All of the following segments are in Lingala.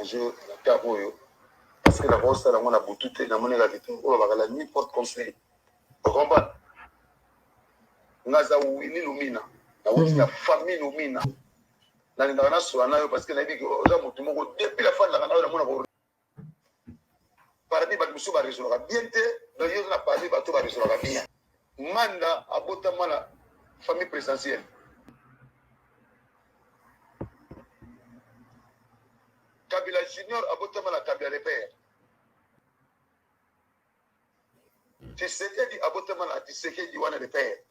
déranger na temps oyo parce que nakosala yango na butu te, namoneka kitoko oyo bakala nuit porte conseil, okomprendre. Nga aza Willy Lumina, nawuti na famille Lumina. Nalingaka nasola na yo parce que nayebi oza motu moko depuis nafandaka na yo, namonaka parmi bato mosusu baresonaka bien te, donc yo oza na parmi bato baresonaka bien. Manda abotama na famille présidentielle. Kabila Junior abotama na Kabila le père. Tshisekedi abotama na Tshisekedi wana le père.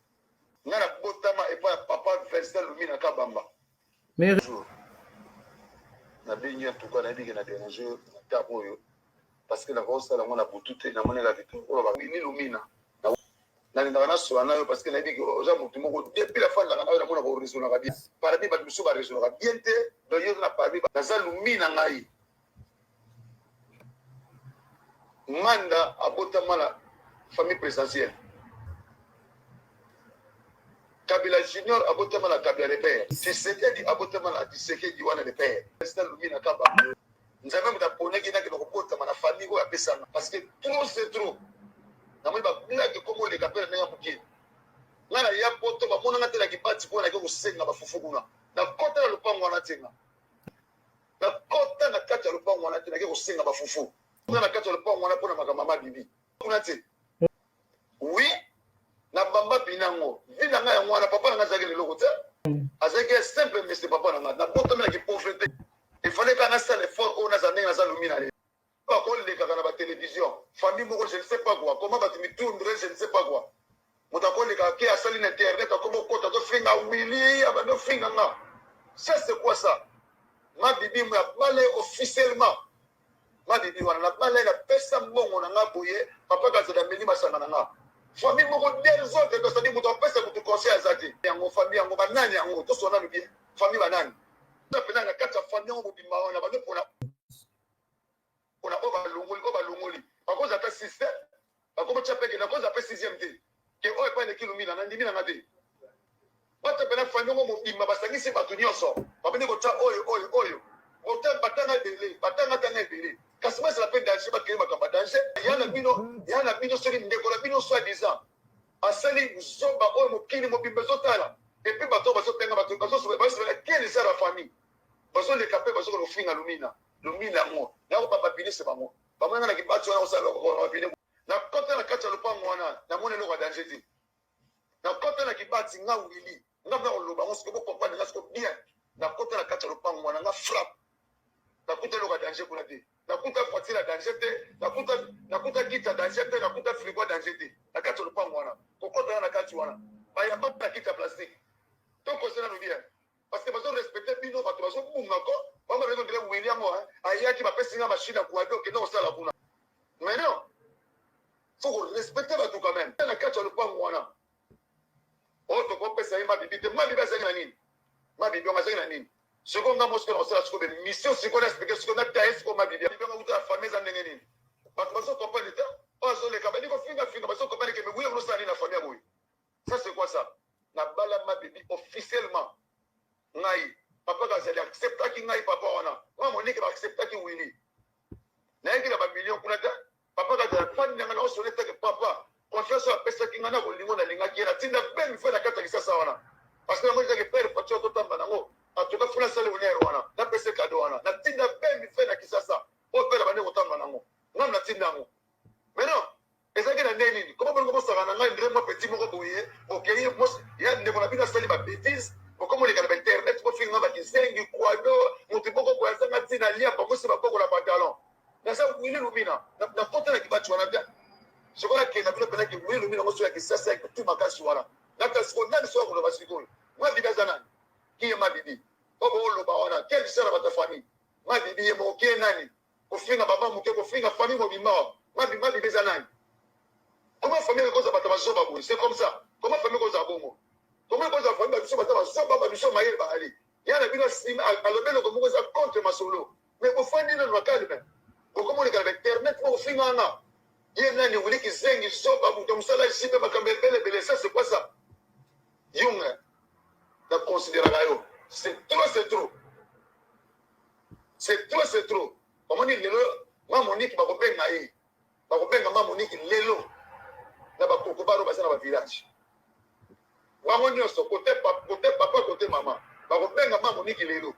Nga nabotama epai ya papa Vincent Lumina Kabamba. Bonjour. Nabengi, en tout cas nayebi ke na déranger na temps oyo parce que nakosala yango na butu te, namoneka kitoko oyo Willy Lumina. Nalingaka nasola na yo parce que nayebi ke oza motu moko depuis nafandaka na yo, namonaka oresonaka bien. Parmi bato mosusu baresonaka bien te, donc yo oza na parmi. Naza Lumina ngai. Manda abotama na famille présidentielle. Kabila Junior abotama na Kabila le père. Tshisekedi abotama na Tshisekedi wana le père. Président Lumina Kaba. Nzambe moto aponaki nakende kobotama na famille oyo apesanga parce que trop c'est trop. Namoni bablague ekoma oleka mpe na ndenge ya moke. Ngai na ya poto, bamonanga te na kibati mpo nake kosenga bafufu kuna. Nakota na lopango wana te, nga nakota na kati ya lopango wana te, nake kosenga bafufu kuna na kati ya lopango wana mpona makambo ya mabibi kuna te. Oui, na bamba binango vi na ngai yango wana. Papa na ngai azalaki na eloko te, azalaki simple monsieur. Papa na ngai, nabotami na kipauvreté, efallait kaka nasala effort oyo naza ndenge naza Lumina lelo. Bakolekaka na batelevizio, famille moko, je ne sais pas quoi, comment bato mitundre, je ne sais pas quoi. Moto akolekaka ke asali na internet, akoma okota, azofinga Willy, abandi ofinga nga. Ça, c'est quoi ça? Ma bibi mo ya bale officiellement, ma bibi wana na bale, napesa mbongo na nga boye. Papa Kazala ameli masanga na nga. Famille moko désordre, tosali moto apesa moto conseil aza te. Yango famille yango banani yango? Tosona nanu bien, famille banani mpena na kati ya famille yango mobimba wana? Bando mpona mpona oyo balongoli, oyo balongoli bakozala ata six te, bakomotya peke, nakozala mpe sixième te ke oyo epai eleki Lumina. Na ndimi nanga te, bato mpena famille yango mobimba basangisi bato nyonso, babandi kotya oyo oyo oyo. Batanga ebele, batanga tanga ebele, kasi bazala mpe danger, bakei makambo ya danger. Ya na bino, ya na bino, soki ndeko na bino soi disant asali zoba oyo, mokili mobimba ezotala. Et puis bato bazobenga bato, bazosepela quel genre ya famille? Bazoleka mpe bazokona kofinga Lumina. Lumina yango nako bapinise bango, bamonanga na kibati wana kosala bapine. Nakota na kati ya lopango wana, namoni eloko ya danger te. Nakota na kibati, nga Willy, nga mna koloba ngo siko, bocomprendre nga siko bien. Nakota na kati ya lopango wana, nga frappe, nakuta eloko ya danger kuna te, nakuta voiture ya danger te, nakuta kiti ya danger te, nakuta frigo ya danger te na kati ya lopango wana. Kokota na kati wana, bayamba na kiti ya plastique. Tokoze nanu bien parce que bazorespecte bino. Bato bazobunga ko bango babengo ndele Willy yango ayaki, bapesi nga machine ya kuado, okende kosala kuna. Mais non, faut korespecte bato quand même. Na kati ya lopango wana oyo tokopesa ye mabibi te. Mabibi azalaki na nini? Mabibi yango azalaki na nini? Sikoyo nga mosiko na kosala sikoyo bemission, sikoyo na explique, sikoyo nataye sikoyo mabibi yango kuta ya famille eza ndenge nini. Bato bazocomprendre te, oyo azoleka bandi kofingafinga, bazocomprendre ke mebuya konosala nini na famille ya boye. Ça, c'est quoi ça? Nabala mabibi officiellement. Ngai papa Kazali acceptaki ngai, papa wana nga Monike baacceptaki Willy. Nayaki na bamillion kuna te. Papa Kazali fandi nanga na osone teke papa confiance oyo apesaki ngai na kolingo, nalingaki ye, natinda bene fe na kati ya kisasa wana parce que yango ezaki père Faci totamba nango. Atoka funa asali honneur wana, napesa kado wana, natinda bene fe na Kisasa oyo père bande kotamba nango, ngam natinda yango. Mais non, ezalaki na ndenge nini? Koma bolingo bosaka na ngai ndre mwa petit moko boye, bokei ya ndeko na bino asali babêtises, bokomoleka na bainternet, bofinga bakizengi kwado, motu moko boye azanga ntina, lia bangosi babokola pantalon. Naza Willy Lumina, nakota na kibati wana te. Sikoyo nakenda bino mpenaki Willy Lumina ngo so ya Kisasa ya kutu makasi wana. Nata sikoyo nani soki akoloba sikoyo mabibi aza nani? Kiye mabibi oyo booloba wana, quel sera bato ya famille mabibi ye moko kie nani? Kofinga baba moke, kofinga famille mobimba wa mabibi. Mabibi eza nani? Comment famille ekozala bato bazoba boye? C'est comme ça, comment famille ekozala bongo? Comment ekozala famille babiso bato bazoba, babiso mayele baali ya na bino? Nsima alobi eloko moko eza contre masolo, mais bofandi nano na calme, bokomoleka na internet mo kofinga nga ye nani, Willy kizengi zoba, moto mosala jibe, makambo ebele ebele. Ça, c'est quoi ça? Yunga na considéraka yo, c'est trop, c'est trop, c'est trop, c'est trop. Omoni lelo ma Monique bakobenga ye, bakobenga ma Monique lelo na bakoko baro baza na ba village. Bango nyonso kote kote papa kote mama bakobenga ma Monique lelo.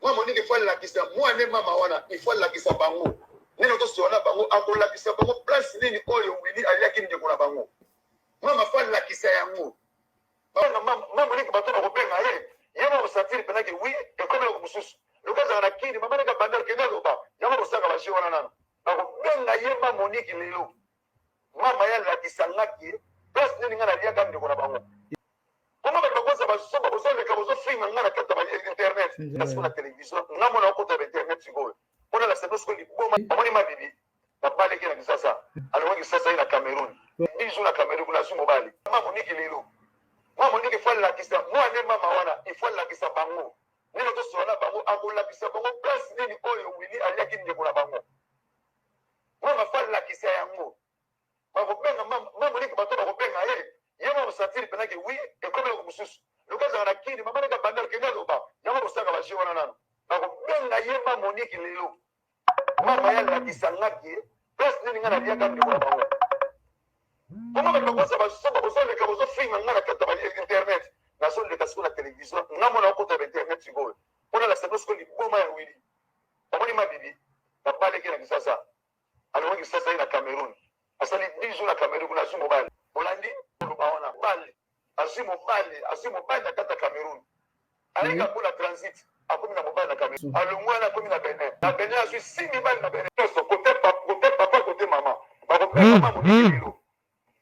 Ma Monique il faut alakisa mwana mama wana, il faut alakisa bango nini tosola na bango, akolakisa bango place nini oyo Willy aliaki ndeko na bango. Mama faut alakisa yango. Bana ma Monique bato bakobenga ye, ye moko sentir mpena ke oui ekomi eloko mosusu. Lokola azalaka na kini mama neka bandal kende aloba yango kosaka ba jeu wana nano. Bakobenga ye ma Monique lelo. Mama ye alakisa nga ke place nini nga naliaka ndeko na bango. Koma bato bakoza bazoba bozoleka bozofinga nga na kati ya internet na sikoyo na television nga mona okota ba internet sikoyo mpona na seko sikoyo liboma omoni mabibi babaleki na Kisasa alongwa Kisasa ye na Cameroun bizu na Cameroun kuna azwi mobali ma Monique lelo ma Monique ifo alakisa mwana mama wana ifo alakisa bango nini tosola na bango akolakisa bango place nini oyo Willy aliaki ndeko na bango. Mama fo alakisa yango. Bakobenga ma Monique bato bakobenga ye, ye moko sentir mpena ke oui ekomi eloko mosusu. Lokola azalaka na kini mama neka bandal kende aloba yango kosaka ba jeu wana nano. Bakobenga ye ma Monique lelo. Mama ye alakisa nga ke place nini nga naliaka ndeko na bango. Koma bato bakoza bazoba bozoleka bozofinga nga na kati ya internet nazoleka sikoyo na television nga mona okota ba internet sikoyo mpona lakisa bino sikoyo liboma ya Willy. Omoni mabibi babaleki na Kisasa alongwa Kisasa ye na Cameroun asali 10 jours na Cameroun kuna azwi mobali olandi oloba wana mobali azwi mobali azwi mobali na kati ya Cameroun ayeka mpona transit akomi na mobali na Cameroun alongwa wana akomi na Benin na Benin azwi si mibali na Benin nyonso kote papa kote mama bakobenga mama Monique lelo.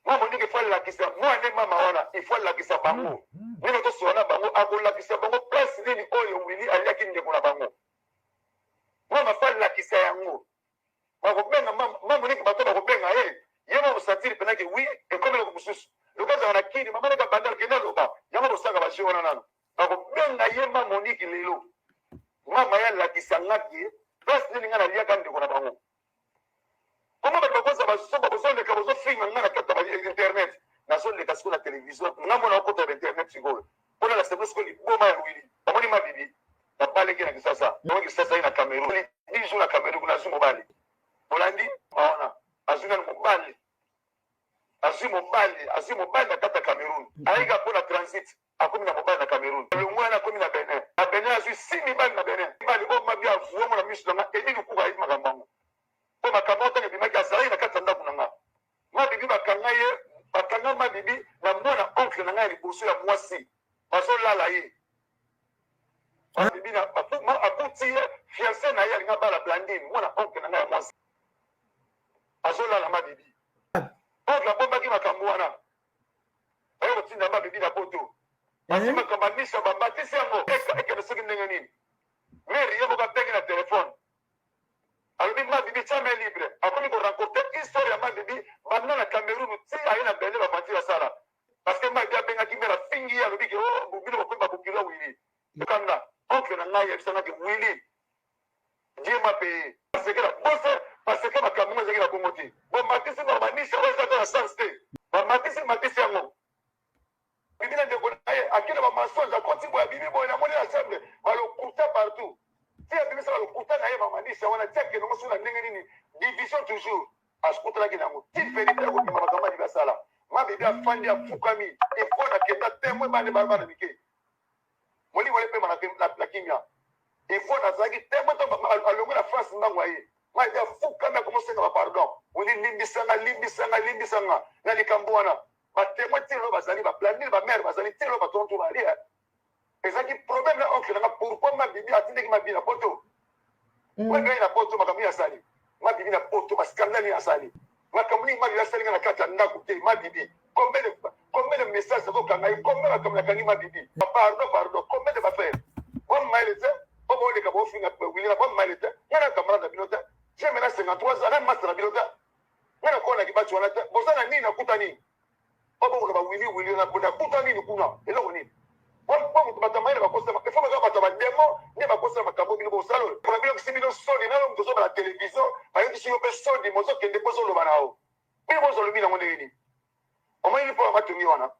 Ma Monique ifo alakisa mwana mama wana ifo alakisa bango nini tosola na bango akolakisa bango place nini oyo Willy aliaki ndeko na bango. Mama fo alakisa yango. Bakobenga ma Monique bato bakobenga ye, ye moko sentir mpena ke oui ekomi eloko mosusu. Lokola azalaka na kini mama neka bandal kende aloba yango kosaka ba jeu wana nano. Bakobenga ye ma Monique lelo. Mama ye alakisa nga ke place nini nga naliaka ndeko na bango. Koma bato bakoza bazoba bozoleka bozofinga nga na kati ya internet nazoleka sikoyo na television nga mona okota ba internet sikoyo mpona lakisa bino sikoyo liboma ya Willy. Omoni mabibi babaleki na Kisasa alongwa Kisasa ye na Cameroun 10 jours na Cameroun kuna azwi mobali olandi wana azwi nanu mobali azwi mobali azwi mobali na kati ya Cameroun ayeka mpona transit akomi na mobali na Cameroun alongwa wana akomi na Benin na Benin azwi si mibali na Benin mibali oyo mabi avuango na miso na nga Edi Lukuka ayebi makambo yango mpo makambo yango ntango ebimaki azalaki na kati ya ndako na nga. Mabibi bakanga ye bakanga mabibi na mwana oncle na ngai ya liboso ya mwasi bazolala ye mabibi na akuti ye fiancé na ye alinga bala Blandine mwana oncle na ngai ya mwasi azolala mabibi oncle abombaki makambo wana baye kotinda mabibi na poto basi makambo ya misa bamatisi yango ekende soki ndenge nini mere ye moko abengi na telefone alobi mabibi tia main libre akomi ko rencontrer histoire ya mabibi banda na Cameroun ti aye na Benin bavanti asala parce que mabibi abengaki mère afingi ye alobi ke oh bino bokomi babokilo ya Willy okanga oncle na ngai ayebisanga ke Willy Dieu m'a payé parce que la bosse parce que makambo ngo ezalaki na bongo te bomatisi na banisha oyo ezaka na sens te bamatisi matisi yango bibi na ndeko na ye akende ba mensonge akoti boye abimi boye namoni na chambre balokuta partout ti abimisa balokuta na ye mamanisa wana ti akende ngo soki na ndenge nini division toujours akutanaki na yango ti verite akobima makambo abibi asala mabibi afandi afukami efo na kenda témoin bande bana mike molimo epema na kimia efo nazalaki témoin to alongwe na France mbango aye mabibi afukami akomosenga ba pardon oli limbisanga limbisanga limbisanga na likambo wana ba témoin ti lelo bazali ba blandine ba mère bazali ti lelo bato wana bazali ezalaki problème na oncle nanga pourquoi mabibi atindaki mabibi na poto mabibi na poto makambo nini asali mabibi na poto bascandale nini asali makambo nini mabibi asali nga na kati ya ndako te mabibi combien de message azokanga ye combien makambo nakangi mabibi pardon pardon combien de bafrère bomayele te po boleka bofinga wilina bomayele te nga na camarade na bino te j'ai maintenant 53 ans na master na bino te nga nakola na kibati wana te boza na nini nakuta nini po bokoloba wili wili nakuta nini kuna eloko nini po moto bato ya mayele bakosala ifo baza bato ya bademo nde bakosala makambo bino bosala oyo mpona bino kisi bino soni nano moto ozobala televizio bayokisi yo mpe soni mozokende mpo ozoloba na yo bino bozolobi nango ndenge nini omoni mpo matongi wana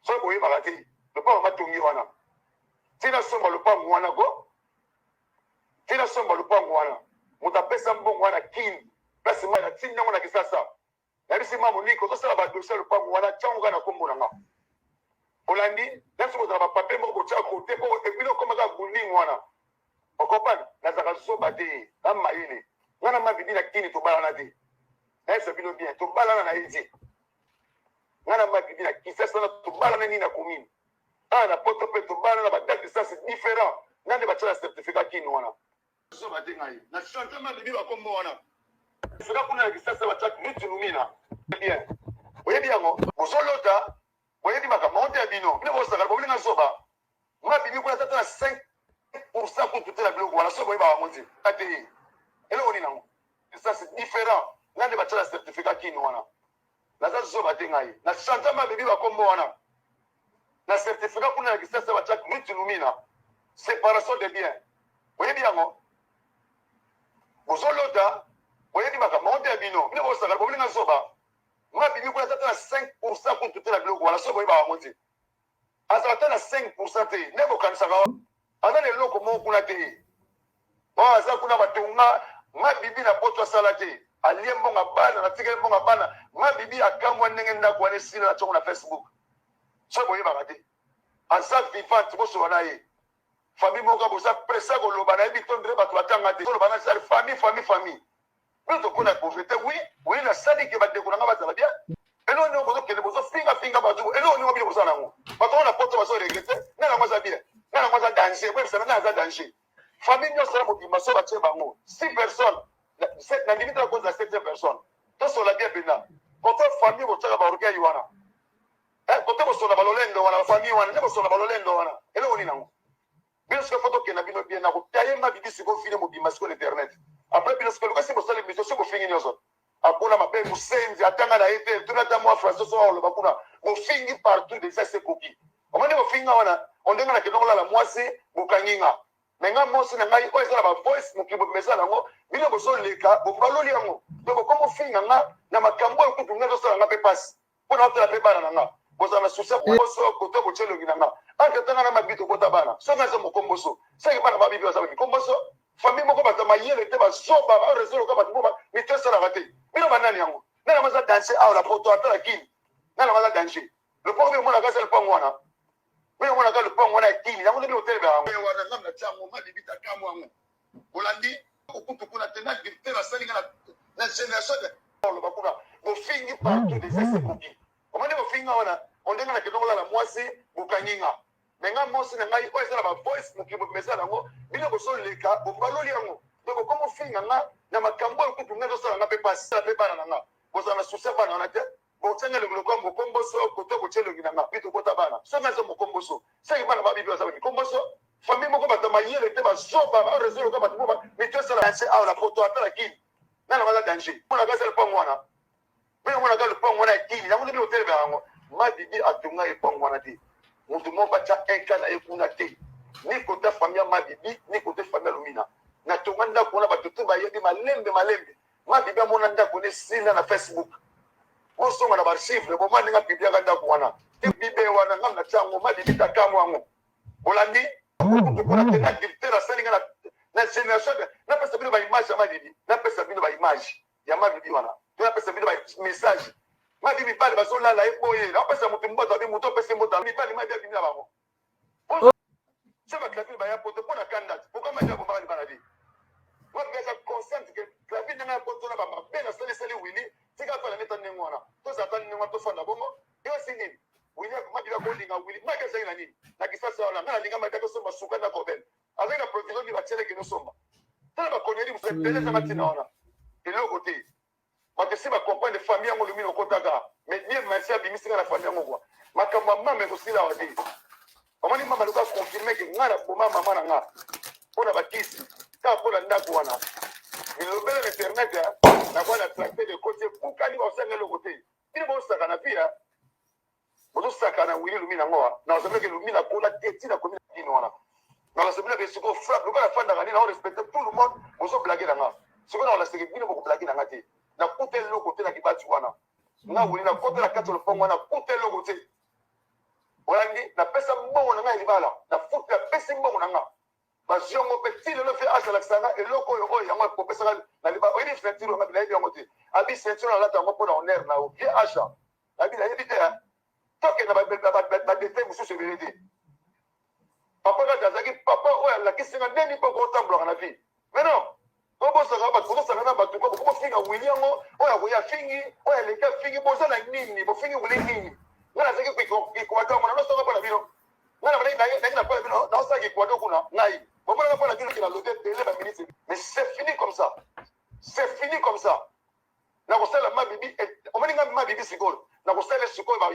soki boyebaka te lopango matongi wana tina somba lopango wana ko tina somba lopango wana. Moto apesa mbongo wana Kin, place mai natindi yango na Kisasa. Nayebisi ma Monique, ozosala ba dossier ya lopango wana, tia yango kaka na kombo na nga. Olandi? Nayebisi kozala ba papier moko botia kote po ebino okoma kaka building wana. Okomprendre? Nazalaka zoba te, na mayele. Nga na ma Bibi na Kin tobalana te. Nayebisa bino bien, tobalana na ye te. Nga na ma Bibi na Kisasa na tobalana nini na commune. Awa na poto pe tobalana na ba date de naissance différent. Nga nde batia na certificat Kin wana. Zoba te ngai. Na change ma bibi ba kombo wana. Soka kuna na Kisasa ba chat Ruth Lumina. Bien. Oyebi yango? Bozolota, boyebi makambo yango te ya bino. Bino bosaka bolinga nga zoba. Ma bibi kuna tata na 5% kutu te na biloko wana soki boyeba yango te. Ate. Eloko nini yango? Ça c'est différent. Nga nde batia na certificat kini wana. Naza zoba te ngai. Na change ma bibi ba kombo wana. Na certificat kuna na Kisasa ba chat Ruth Lumina. Séparation des biens. Oyebi yango? Bozolota, boyebi makambo yango te ya bino. Bino bosaka bolinga zoba. Ma bibi kuna tata na 5% kutu te na biloko wana soki boyeba yango te. Azala ata na 5% te. Nde bokanisaka aza na eloko moko kuna te. Oyo aza kuna batonga ma bibi na poto asala te. Alie mbongo bana, natikeli mbongo bana. Ma bibi akamwa ndenge ndako wana esila na tiongo na Facebook. Soki boyebaka te. Aza vivante, bosola na ye. Famille moko boza presse koloba nayebi to ndre bato batanga te. Toloba na sali famille famille famille. Bino tokona pauvreté oui, oui na sali ke bandeko na nga bazala bien. Eloko nini bozokende bozofinga finga bato, eloko nini bino bozala nango. Bato wana poto bazo regretter, nga nango aza bien, nga nango aza danger, boyebisa nga aza danger. Famille nyonso ya mobimba so batie bango 6 personnes, na ndimi te na cause ya 7e personne. Tosola bien mpenza. Kote famille botiaka ba orgueil wana. Eh, kote bosola balolendo wana, ba famille wana, nde bosola balolendo wana. Eloko nini yango? Bino sikoyo fo tokenda bino bien na kotaye ma bibi sikoyo fini mobimba sikoyo na internet. Après bino sikoyo luka si bosali biso si bofingi nyonso. Akola mabe musenzi atanga na ye te tuna ata mwa français so oloba kuna bofingi partout déjà se koki. Omoni bofinga wana ondenge na kende kolala mwasi bokangi nga. Me nga mwasi na ngai oyo eza na ba voice mokili mobimba eza nango bino bozoleka bobaloli yango donc bokomi ofinga nga na makambo oyo kutu nga ezosala nga mpe pasi. mpo na otala mpe bana na nga bozala na susi ya komboso koto botya elongi na nga entre tanga na mabi tokota bana soki aza mokomboso soki bana babibi baza mikomboso famille moko bato mayele te bazoba bareseau loka bato moko mito esalaka te bino banani yango nani yango aza danse awa na poto ata na kini nani yango aza danger lopango bino omonaka aza lopango wana bino omonaka lopango wana ya kini yango nde bino otelemela yango wana ngam na tiango mabibi takamwa yango Bolandi kutu kuna te na directeur asali nga na génération oloba kuna bofingi partout déjà ekoki omoni bofinga wana ondenge na kende kolala mwasi bokangi nga me nga mwasi na ngai oyo eza na ba voice mokili mobimba eza nango bino bozoleka bobaloli yango donc okomi ofinga nga na makambo oyo kutu nga ezosala nga mpe pasi mpe bana na nga bozala na susi ya bana wana te botyanga elongi lokola mokomboso koto botya elongi na nga mpe tokota bana soki aza mokomboso soki bana babibi baza mikomboso famille moko bato mayele te bazoba bareseau lokola bato moko mito esala nse awa na poto ata na kini nana baza danger mona kasa lopango wana bino mona kaka lopango wana ya kini yango nde bino otelemela yango mabibi atonga epango wana te moto moko atya inka na ye kuna te ni kota famille ya mabibi ni kote famille ya lumina natonga ndako wana bato te bayebi malembe malembe Mabibi amona ndako ne esila na Facebook. Bozonga na baarchive bomona ndenge apibliaka ndako wana. Te bibe wana ngam na tiango mabibi takamwa yango. Bolandi kuna te na directeur asali nga na génération napesa bino ba image ya mabibi napesa bino ba image ya mabibi wana to napesa bino ba message mabibi mibali bazolala ye boye napesa moto mboto abi moto opesi mboto mibali mabibi abimi na bango so ba clavier baya poto mpo na kanda te pourquoi mabi abombaka libala te wapi aza consciente ke clavier ndenge ya poto na bamabe nasalisali wili tika afanda neta ndenge wana tozala ta ndenge wana tofanda bongo yo esi nini wili mabi akolinga wili mabi azali na nini na kisasa wana ngai nalinga mabi akosomba suka na kobel azali na provision nini batieleke nosomba tala bakoneli mosusu ebele ezanga ntina wana eloko te bato esi ba comprendre famille yango lumini okotaka mais bien merci abimisi nga na famille yango kua makambo ya mama ekosila awa te omoni mama loka confirme ke nga na boma mama na nga mpo na bakisi kaka mpo na ndako wana bilobela na internet nakoya na tracte de koti ebukani bakosanga eloko te bino bosaka na vie Bozosakana Willy Lumina yango wa na ozamina ke Lumina kola te tina komi na bino wana na ozamina ke sikoyo frappe lokola afandaka nini na respecte tout le monde bozo blague na nga sikoyo na olaseke bino boko blague na nga te na kuta eloko te na kibati wana nga Willy na kota na kati ya lopango wana kuta eloko te olandi napesa mbongo na nga ya libala na futi napesi mbongo na nga. Bazwi yango mpe ti lelo mpe azalakisa nga eloko oyo oyo yango ekopesaka na liba. Oyebi ceinture yango nayebi yango te. Abi ceinture nalata yango mpo na honneur na yo. Vie Asha. Abi nayebi te. Tokende ba detail mosusu ebele te. Papa kaka azalaki papa oyo alakisi nga ndenge mpo kotambolaka na vie. Mais non, bobosaka bato, bozosaka na bato, bokofinga wili yango, oyo akoya afingi, oyo aleki afingi, boza na nini? Bofingi wili nini? Nga nazalaki equateur yango nanosaka mpo na bino. Nga nayaki na mpo na bino, naosaka equateur kuna ngai. Bomonaka mpo na bino ke nalobi ebele ba minutes. Mais c'est fini comme ça. C'est fini comme ça. Nakosala mabibi, omoni nga mabibi sikoyo. Nakosala sikoyo ba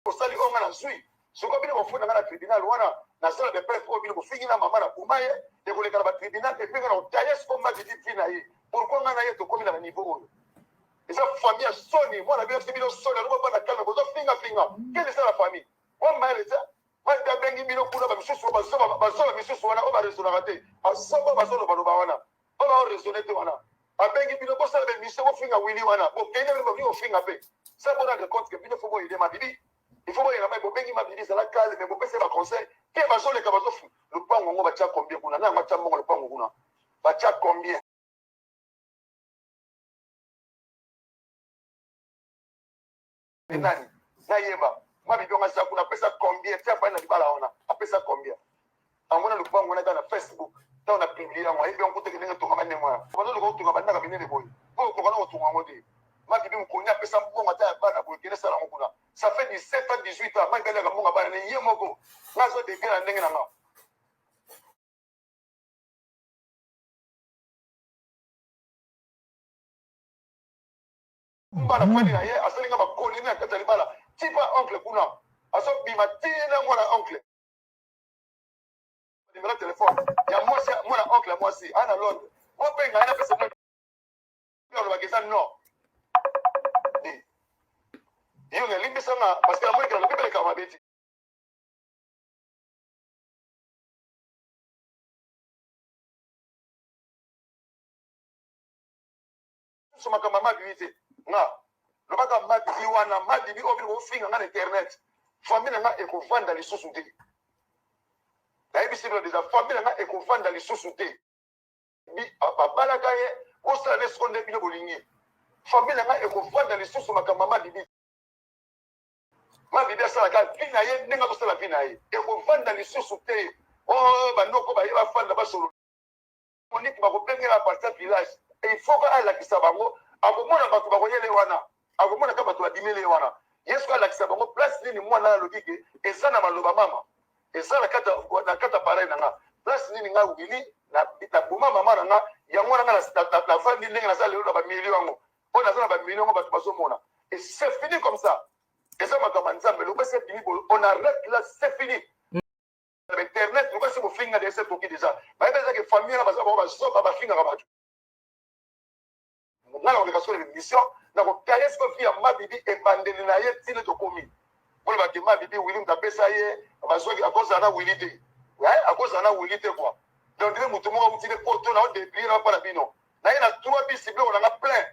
osali oyo nga nazwi sikoyo bino bofunda nga na tribunal wana nasala de preuve oyo bino bofingi na mama na boma ye ekoleka na batribunal epuis nga na kotaye sikoyo mabidi vi na ye pourkui nga na ye tokomi na baniveau oyo eza famille ya soni mwana bino bino soni yango bana kalme bozofinga finga quelle eza la famille wa mayele te Mike abengi bino kuna ba misusu bazoba bazoba misusu wana oyo ba raisonnaka te bazoba bazolobaloba wana oyo bao raisonne te wana abengi bino bosala ba émission bofinga Willy wana bokende bino bokoki kofinga mpe sa bo rendre compte que bino fo boyede mabibi il faut boyela mai bobengi mabibi zala calme bopesa ba conseil te bazoleka bazofu lopango yango batya combien kuna na yango atya mbongo lopango kuna batya combien nani nayeba mabibi yango aza kuna apesa combien ti afandi na libala wana apesa combien amona lopango wana kaka na facebook ntango na publie yango ayebi yango kuteke ndenge etongama ndenge wana bazoluka kotonga bandaka minene boye mpo okoka na kotonga yango te mabibi mokoni apesa mbongo ata ya bana boye kende sala yango kuna ça fait 17 ans 18 ans mabibi aliaka mbongo ya bana ne ye moko nga azo debie na ndenge na nga Mbala fandi na ye asali nga bakoni na kati ya libala tipa oncle kuna azobima tina mwana oncle nimero telefone ya mwasi mwana oncle ya mwasi ana Londres bobenga ye napesa bino alobaka eza non yo nalimbisa nga parce que namoni kala lobi beleka mabe ti susu makambo ya mabibi te nga lobaka mabibi wana mabibi oyo bino bofinga nga na internet famille na nga ekovanda lisusu te nayebisi bino deja famille na nga ekovanda lisusu te babalaka ye bosala nde siko nde bino bolingi famille na nga ekovanda lisusu makambo ya mabibi mabibi asalaka vi na ye ndenge azosala vi na ye ekovanda lisusu te o oh, banoko baye bafanda basolo Monique bakobengela partir village il faut ka alakisa bango akomona bato bakoyele wana akomona ka bato babimeli ye wana yesu alakisa bango place nini mwana alobi ke eza na maloba mama eza na kati na kati appareil na nga place nini nga wili na boma mama na nga yango wana nga nafandi ndenge naza lelo na bamilio yango oyo naza na bamilio yango bato bazomona et c'est fini comme ça eza makambo ya nzambe lokola ebimi boye on arrête là c'est fini na internet lokola se bofinga deja se toki deja bayebi eza ke famille wana baza bango bazoba bafingaka bato nga na koleka sikoyo na émission na kokaye sikoyo fi ya mabibi ebandeli na ye tine tokomi boloba ke mabibi wili moto apesa ye bazwaki akozala na wili te akozala na wili te kua donc dire moto moko awuti ne poto na odeplie na mpa na bino na ye na 3 bisi biloko na nga plein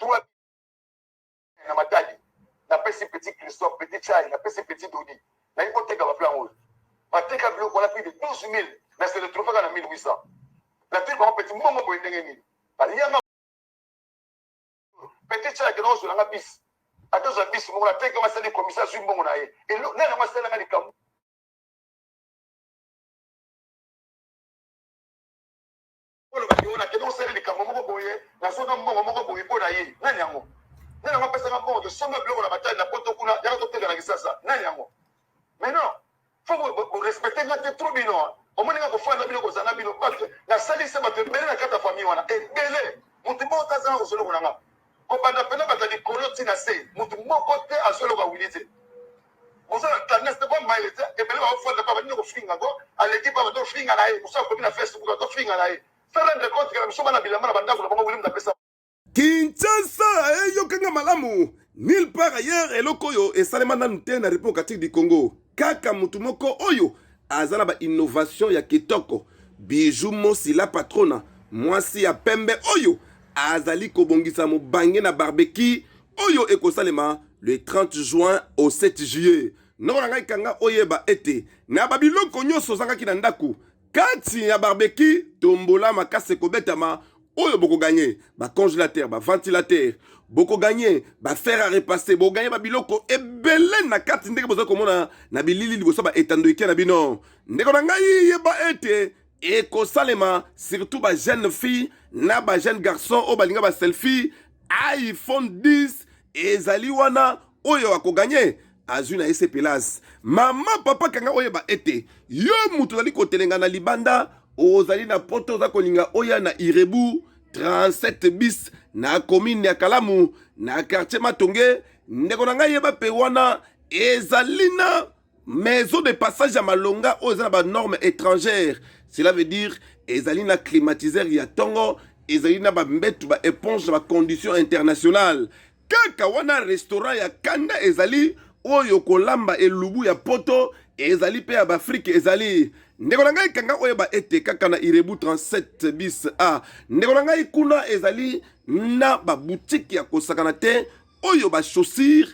3 na matadi napesi petit christophe petit chai napesi petit dodi naye koteka baplan oyo bateka biloko wana plus de 12 000 na se retrouve kaka na 1800 natuni bango petit mbongo boye ndenge nini balianga petit chai akenda kozwela nga bisi ata ozwa bisi moko nateki yango asali komisa azwi mbongo na ye nani yango asalanga likambo olobaki oyo nakende kosala likambo moko boye nazwaka mbongo moko boye mpo na ye nani yango nani yango apesaka mbongo tosomba biloko na batali na poto kuna yaka toteka na kisasa nani yango mais non fo borespecte nga te trop bino omoni nga kofanda bino kozala na bino bato nasalisa bato ebele na kati ya famille wana ebele motu moko te azanga kozwa eloko na nga kobanda mpena bato ya likolo ti na se motu moko te azwa eloko ya wili te boza na tendance te bomayele te ebele baofanda mpa banini kofinga ngo aleki mpa bando ofinga na ye mosu akomi na facebook azofinga na ye se rendre compte ke biso bana bilamba na bandako na bango wili napesa Kinshasa eyokanga malamu nulle part ailleurs eloko oyo esalema nanu te na République démocratique du Congo kaka mutu moko oyo aza na ba innovation ya kitoko. Bijou Mosi la patrona, mwasi ya pembe oyo azali kobongisa mobange na barbecue oyo ekosalema le 30 juin au 7 juillet. Noko na ngai kanga oyeba ete na babiloko nyonso ozangaki na ndako kati ya barbecue tombola makasi ekobetama oyo bokoganye bacongélateur, baventilateur, bokoganye bafer à repasser, bokoganye babiloko ebele na kati ndenge bozali komona na bilili liboso ba etando eke na bino. Ndeko na ngai, yeba ete ekosalema surtout ba jeune fille na ba jeune garçon oyo balinga ba selfie. iPhone 10 ezali wana, oyo akoganye azwi na ye sepelase. Mama, papa, kanga oyeba ete yo moto ozali kotelenga na libanda, ozali na Poto, oza kolinga oya na Irebu 37 bis na commune ya Kalamu na quartier Matonge. Ndeko na ngai, yeba mpe wana ezali na maison de passage ya malonga oyo eza na banorme étrangère. Cela veut dire ezali na climatiseur ya ntongo, ezali na bambetu, baéponge na bacondition internationale. Kaka wana restaurant ya kanda ezali oyo kolamba elubu ya Poto ezali mpe ya baAfrike ezali. Ndeko na ngai, kanga oyeba ete kaka na Irebu 37 bis a, ndeko na ngai, kuna ezali na babutike ya kosakana te oyo bachaussure,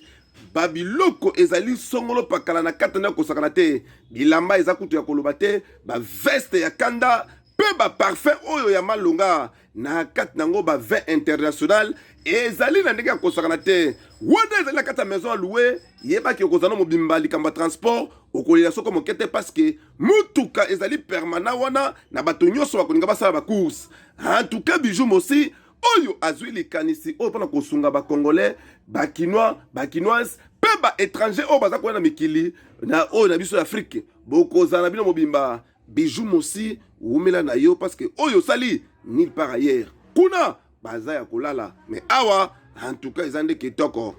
babiloko ezali songolo pakala na kati na kosakana te. Bilamba eza kutu ya koloba te, baveste ya kanda mpe baparfum oyo ya malonga na kati nango, bavin international ezali na ndenge ya kosakana te. Wana ezali na kati ya maison ya louer. Yebaki okozala na mobimba likambo ya transport, okolela soko moke te parce que mutuka ezali permanent wana na bato nyonso bakolinga basala bacourse. En tout cas, Bijou Mosi oyo azwi likanisi oyo mpona kosunga bacongolais, bakinois, bakinoise mpe baétranger oyo baza koya na mikili na oyo na biso ya Afrike, bokozala na bino mobimba. Bijou Mosi, wumela na yo parce que oyo osali nulle part ailleurs. Kuna baza ya kolala, mais awa en tout cas eza nde kitoko.